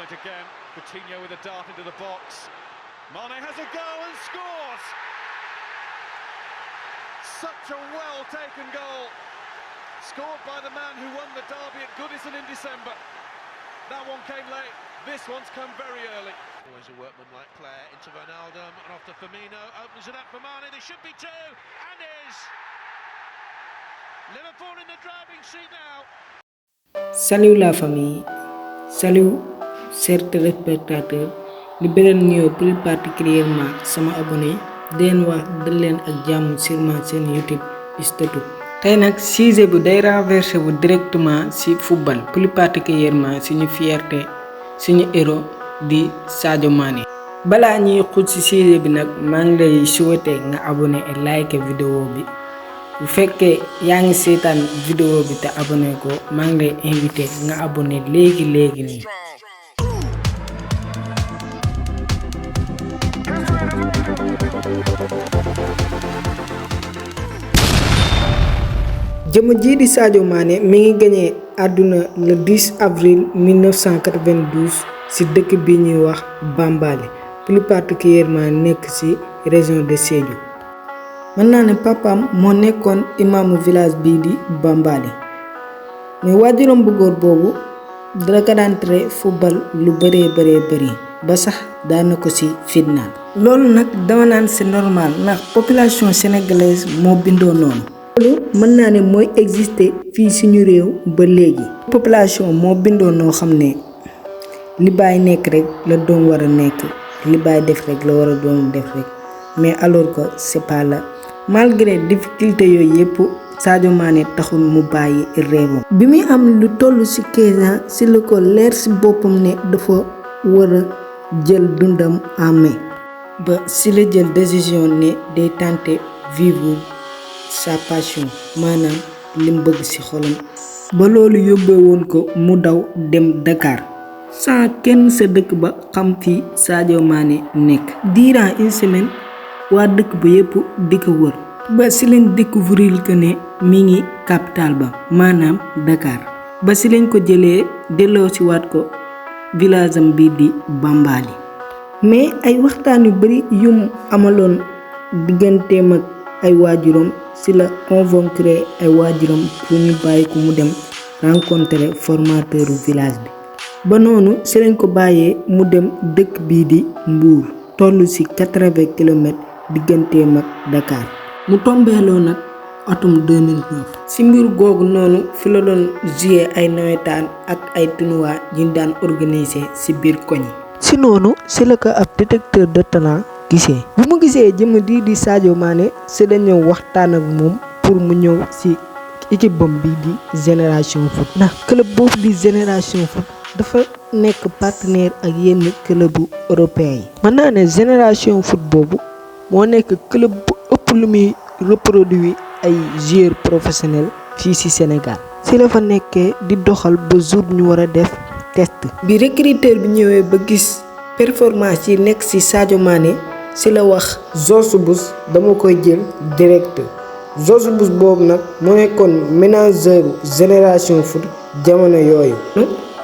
it again. Coutinho with a dart into the box. Mane has a go and scores! Such a well-taken goal. Scored by the man who won the derby at Goodison in December. That one came late. This one's come very early. Always a workman-like player into Wijnaldum and off to Firmino. Opens it up for Mane. There should be two. And is. Liverpool in the driving seat now. Salut la famille, salut chers téléspectateurs, di beral nuyoo plus particulièrement sama abonné di leen wax dal leen ak jàmm sur ma chaîne YouTube Statu. Tey nag sujet bu day renversé bu directement ci football, plus particulièrement suñu fierté suñu héros di Sadio Mané. Balaa ñuy xuus ci sujet bi nag maa ngi lay souhaiter nga abonné et like vidéo bi. Bu fekkee yaa ngi seetaan vidéo bi te abonné ko maa ngi lay invité nga abonné léegi nii. jëmm jii di Sadio Mané mi ngi gagné àdduna le 10 avril 1992 ci dëkk bi ñuy wax Bambali, plus particulièrement nekk ci région de Sédhiou. mën naa ne papaam moo nekkoon imaamu village bii di Bambali, mais waajuram bu góor boobu dara ko daan tere football lu bëree ba sax daana ko ci fitnaal. loolu nag dama naan c'est normal ndax population sénégalaise moo bindoo noonu. loolu mën naa ne mooy exister fii suñu réew ba léegi. population moo bindoo noo xam ne li baay nekk rek la doom war a nekk, li baay def rek la war a doon def rek, mais alors que c'est pas là. Malgré difficulté yooyu yëpp Sadio Mané taxul mu bàyyi réewam. bi muy am lu toll ci 15 ans ci la ko leer ci boppam ne dafa war a jël dundam en main, ba ci la jël décision ne day tenter vivre sa passion, maanaam lim bëgg ci xolam. ba loolu yóbbee woon ko mu daw dem Dakar sans kenn sa dëkk ba xam fi Sadio Mané nekk. durant une semaine waa dëkk ba yépp di ko wër ba ci leen découvrir que ne mi ngi capital ba maanaam Dakar. ba ci lañ ko jëlee delloo ci waat ko village am bi di Bambali. mais ay waxtaan yu bari yum amaloon digganteem ak ay waajuram ci la convaincre ay waajuram pour ñu bàyyi ko mu dem rencontrer formateur village bi. ba noonu ci lañ ko bàyyee mu dem dëkk bii di Mbour, toll ci 80 kilomètres digganteem ak Dakar. mu tombeeloo nag atum 2009. ci mbir googu noonu fi la doon jouer ay nawetaan ak ay tournois yi daan organiser ci biir koñ yi. ci noonu ci la ko ab détecteur de talent gisee. bu mu gisee jëmm di Sadio Mané ci la ñëw waxtaan ak moom pour mu ñëw ci équipe bam bi di Génération Foot. ndax club boobu di Génération Foot dafa nekk partenaire ak yenn club européen yi. mën naa ne Génération Foot boobu moo nekk club bu ëpp lu muy reproduire ay joueurs professionnels fii ci Sénégal. ci la fa nekkee di doxal ba jour ñu war a def test. bi recruteur bi ñëwee ba gis performance yi nekk ci Sadio Mané ci la wax George Bush dama koy jël direct. George Bush boobu nag moo nekkoon manager Génération Foot jamono yooyu.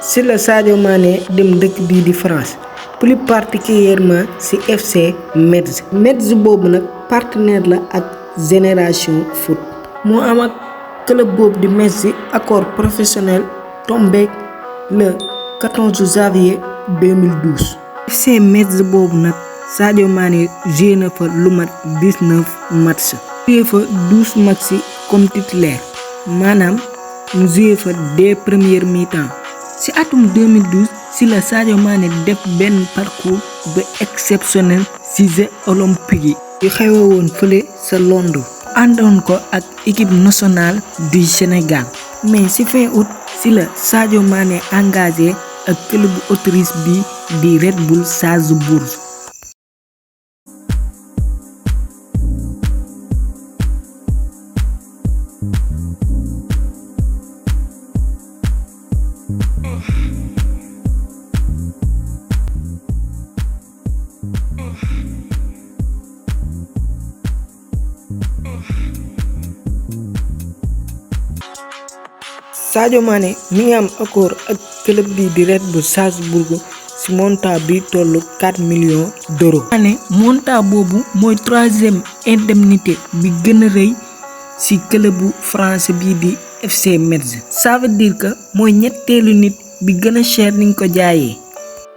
ci la Sadio Mané dem dëkk bii di France, plus particulièrement ci FC Metz. Metz boobu nag partenaire la ak Génération Foot. moo am ak club boobu di Metz accord professionnel tombé le 14 janvier 2012. FC Metz boobu nag Sadio Mané joué na fa lu mat 19 matchs. joué fa 12 matchs comme titulaire, maanaam mu joué fa dès première mi-temps. ci atum 2012 ci la Sadio Mané def benn parcours ba exceptionnel ci Jeux olympiques yu xewe woon fële sa Londres. àndoon ko ak équipe nationale du Sénégal. mais ci fin août ci la Sadio Mané engagé ak club Autriche bi di Red Bull Salzbourg. Sadio Mané mi ngi am accord ak club bi di Red Bull Salzbourg ci montant bi tollu 4 millions d'euros. Mané montant bobu moy 3e indemnité bi gëna reuy ci clubu français bi di FC Metz. Ça veut dire que moy ñettelu nit bi gëna cher niñ ko jaayé.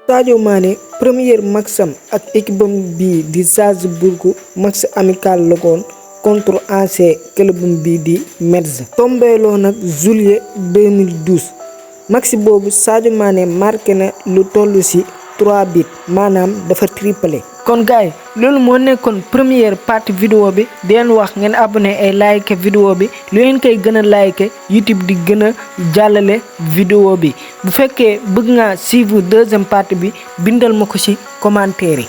Sadio Mané premier maxam ak équipe bi di Salzbourg max amical la kon contre ancien club bi di Metz. Tombélo nak juillet 2012. Maxi bobu Sadio Mané marqué na lu tollu ci 3 buts manam dafa triplé. Kon gaay lolu mo nekkon première partie vidéo bi den wax ngeen abonné ay like vidéo bi lu ngeen koy gëna like YouTube di gëna jallalé vidéo bi bu féké bëgg nga suivre deuxième partie bi bindal mako ci commentaire yi.